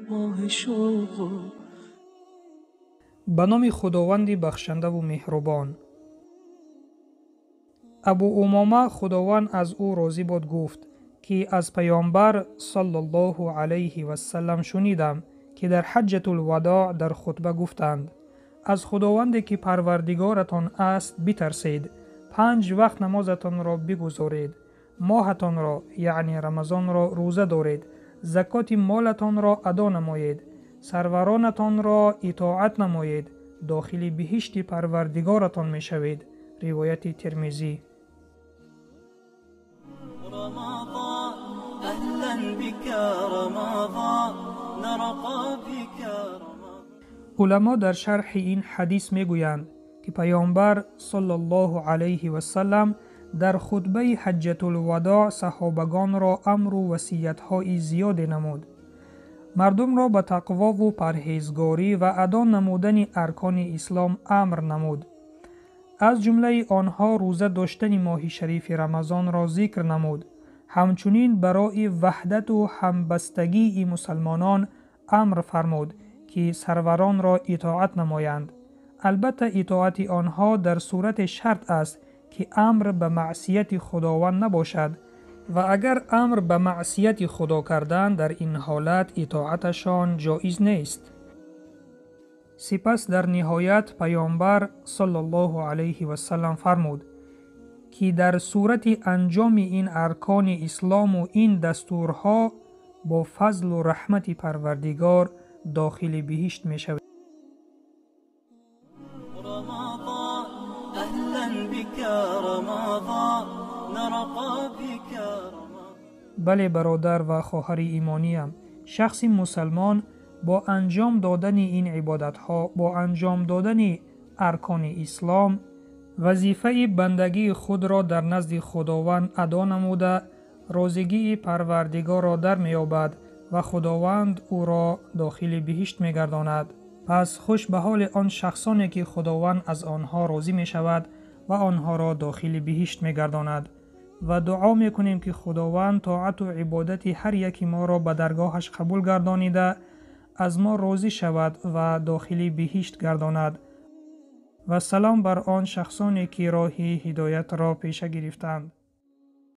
ماه شوق. Ба номи Худованди бахшандаву меҳрубон. Абу Умома, Худованд аз ӯ розӣ бод, гуфт, ки аз Паёмбар саллаллоҳу алайҳи вассалам шунидам, ки дар Ҳаҷҷатулвадоъ дар хутба гуфтанд: «Аз Худованде, ки Парвардигоратон аст, битарсед, панҷ вақт намозатонро бигузоред, моҳатонро, яъне Рамазонро, рӯза доред, закоти молатонро адо намоед, сарваронатонро итоат намоед, дохили биҳишти Парвардигоратон мешавед». Ривояти Термизӣ. رمضان أهلا بك رمضان نرقى بك رمضان. Уламо дар шарҳи ин ҳадис мегӯянд, ки Паёмбар саллаллоҳу алайҳи вассалам дар хутбаи Ҳаҷҷатулвадоъ саҳобагонро амру васиятҳои зиёде намуд. Мардумро ба тақвову парҳезгорӣ ва адо намудани аркони ислом амр намуд. Аз ҷумлаи онҳо рӯза доштани моҳи шарифи Рамазонро зикр намуд. Ҳамчунин барои ваҳдату ҳамбастагии мусалмонон амр фармуд, ки сарваронро итоат намоянд. Албатта, итоати онҳо дар сурате шарт аст, ки амр ба маъсияти Худованд набошад, ва агар амр ба маъсияти Худо кардан, дар ин ҳолат итоаташон ҷоиз нест. Сипас дар ниҳоят Паёмбар саллаллоҳу алайҳи вассалам фармуд, ки дар сурати анҷоми ин аркони ислому ин дастурҳо бо фазлу раҳмати Парвардигор дохили биҳишт мешавед. رمضان أهلا بك رمضان نرقى بك رمضان. Бале, бародар ва хоҳари имониям, шахси мусалмон бо анҷом додани ин ибодатҳо, бо анҷом додани аркони ислом, вазифаи бандагии худро дар назди Худованд адо намуда, розигии Парвардигорро дар меёбад ва Худованд ӯро дохили биҳишт мегардонад. Пас хуш ба ҳоли он шахсоне, ки Худованд аз онҳо розӣ мешавад ва онҳоро дохили биҳишт мегардонад. Ва дуо мекунем, ки Худованд тоату ибодати ҳар яки моро ба даргоҳаш қабул гардонида, аз мо розӣ шавад ва дохили биҳишт гардонад. Ва салом бар он шахсоне, ки роҳи ҳидоятро пеша гирифтанд.